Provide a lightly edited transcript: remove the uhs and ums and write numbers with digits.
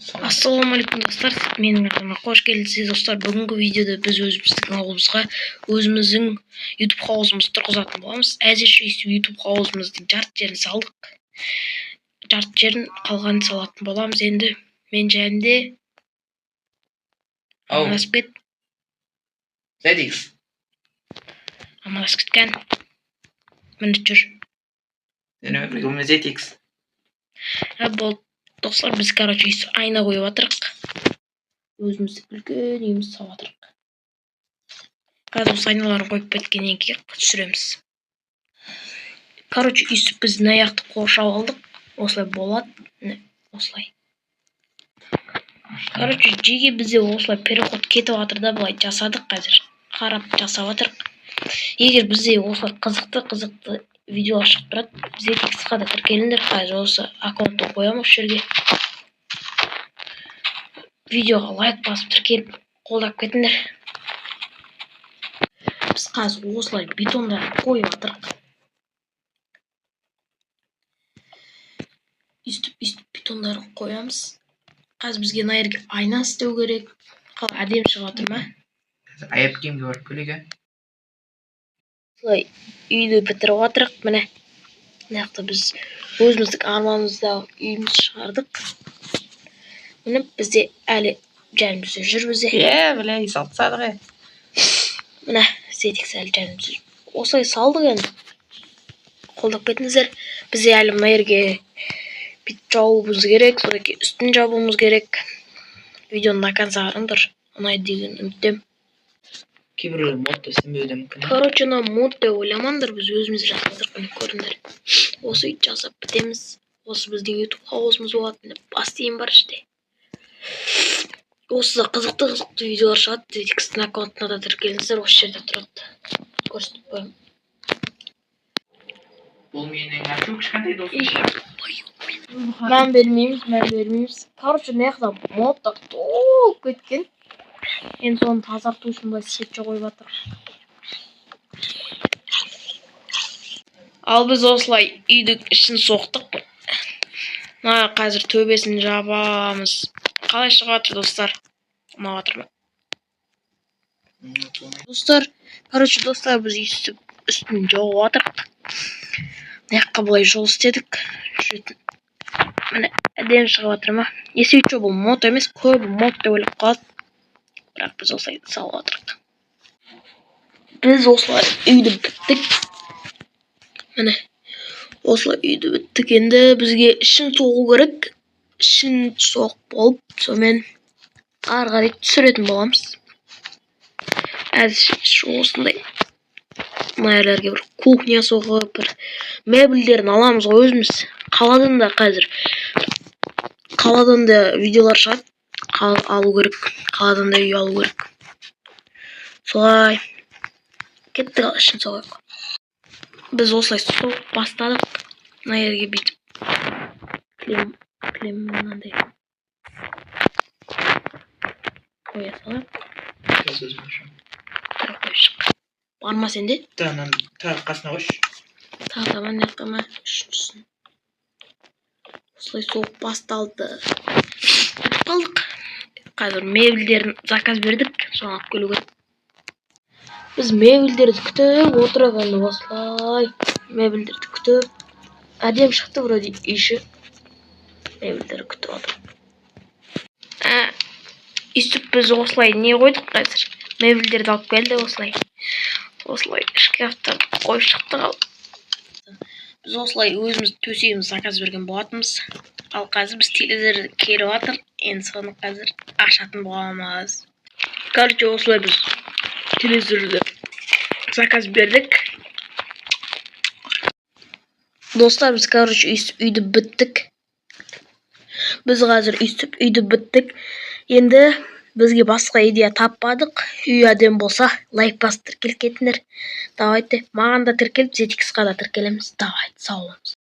Ассалаумағалейкум, достар! Менің арнама қош келдіңіздер, достар! Бүгінгі видеода біз өзіміздің ауылымызға өзіміздің YouTube хаусымызды тұрғызатын боламыз. Әзірше өйстіп YouTube хаусымыздың жарты жерін салдық, жарты жерін, қалғанын салатын боламыз. Енді мен және Ау. Амандасып кет. Зетикс. Амандасып кеткен, міне, жүр. Сенімен бірге мен, Зетикс. Ә, болды, достар, біз, короче, өйстіп айна қойып жатырық, өзіміздің үлкен үйімізді салып жатырық. Қазір осы айналарын қойып біткеннен кейін түсіреміз. Короче, өйстіп біз мына жақты қоршап алдық, осылай болады, міне, осылай. Короче, жеге бізде осылай переход кетіп жатыр да, былай жасадық, қазір қарап жасап жатырық. Егер бізде осылай қызықты қызықты видеолар шығып тұрады, Зетиксқа да тіркеліңдер. Қазір осы аккаунтты қоямын осы жерге. Видеоға лайк басып, тіркеліп, қолдап кетіңдер. Біз қазір осылай бетондарын қойып жатырық, өйстіп, өйстіп бетондарын қоямыз. Қазір бізге мына жерге айна істеу керек. Қалай, әдемі шығып жатыр ма? Қазір аяп киімге барып келейік, ә? Осылай үйді бітіріп жатырық. Міне, мына жақта біз өзіміздің арманымыздағы үйімізді шығардық. Міне, бізде әлі жанымызда жүр бізде. Е, бля, салып тастадық, е. Міне, Зетикс әлі жанымызда жүр. Осылай салдық енді, қолдап кетіңіздер. Бізде әлі мына жерге бүйтіп жабуымыз керек, содан кейін үстін жабуымыз керек. Видеоны до конца қараңдар, ұнайды деген үміттемін. Кейбіреулер мод деп сенбеуі де мүмкін, ә? Короче, мынау мод деп ойламаңдар, біз өзіміз жасап жатырмық. Міне, көріңдер, осы үйді жасап бітеміз, осы біздің YouTube хаусымыз болады. Міне, бассейн бар іште. Осы қызықты қызықты видеолар шығады. Зетикстің аккаунтына да тіркеліңіздер, осы жерде тұрады, көрсетіп қоямын. Бұл менің ашу кішкентай досым. Мән бермейміз, мән бермейміз. Короче, мына жақта модтар толып кеткен. Енді соны тазарту үшін былай сетка қойып жатыр. Ал біз осылай үйдің ішін соқтық. Мына қазір төбесін жабамыз. Қалай шығып жатыр, достар? Ұнап жатыр ма, достар? Короче, достар, біз өйстіп үстін жауып жатырық. Мына жаққа былай жол істедік жүретін. Міне, әдемі шығып жатыр ма? Если че, бұл мод емес, көбі мод деп ойлап қалады, бірақ біз осылай салып жатырық. Біз осылай үйді біттік, міне, осылай үйді біттік. Енді бізге ішін соғу керек. Ішін соғып болып, сонымен ары қарай түсіретін боламыз. Әзірше осындай. Мына жерлерге бір кухня соғып, бір мебельдерін аламыз ғой өзіміз қаладан да. Қазір қаладан да видеолар шығады. Алу керек, қаладан да үй алу керек. Солай кеттік. Ал ішін соғайық. Біз осылай соғып бастадық. Мына жерге бүйтіп кілем, кілем мынандай қоя салайық. Қазір өзім ашамын. Тағы қойып шық, бар ма сенде? Тағы мынаны, тағы қасына қойшы. Тағы да мына жаққа ма? Үшіншісін осылай соғып басталды, бітіп қалдық. Қазір мебельдерін заказ бердік, соны алып келу керек. Біз мебельдерді күтіп отырық. Енді осылай мебельдерді күтіп, әдемі шықты вроде үй іші. Мебельдерді күтіп отырық. Ә, өйстіп біз осылай не қойдық, қазір мебельдерді алып келді. Осылай, осылай шкафтарды қойып шықтық. Ал біз осылай өзіміз төсегіміз заказ берген болатынбыз. Ал қазір біз телевизор келіп жатыр, енді соны қазір ашатын боламыз. Короче, осылай біз телевизорды заказ бердік, достар. Біз, короче, өйстіп үйді біттік. Біз қазір өйстіп үйді біттік. Енді бізге басқа идея таппадық. Үй әдемі болса, лайк басып, тіркеліп кетіңдер. Давайте, маған да тіркеліп, Зетиксқа да тіркелеміз. Давайте, сау болыңыз.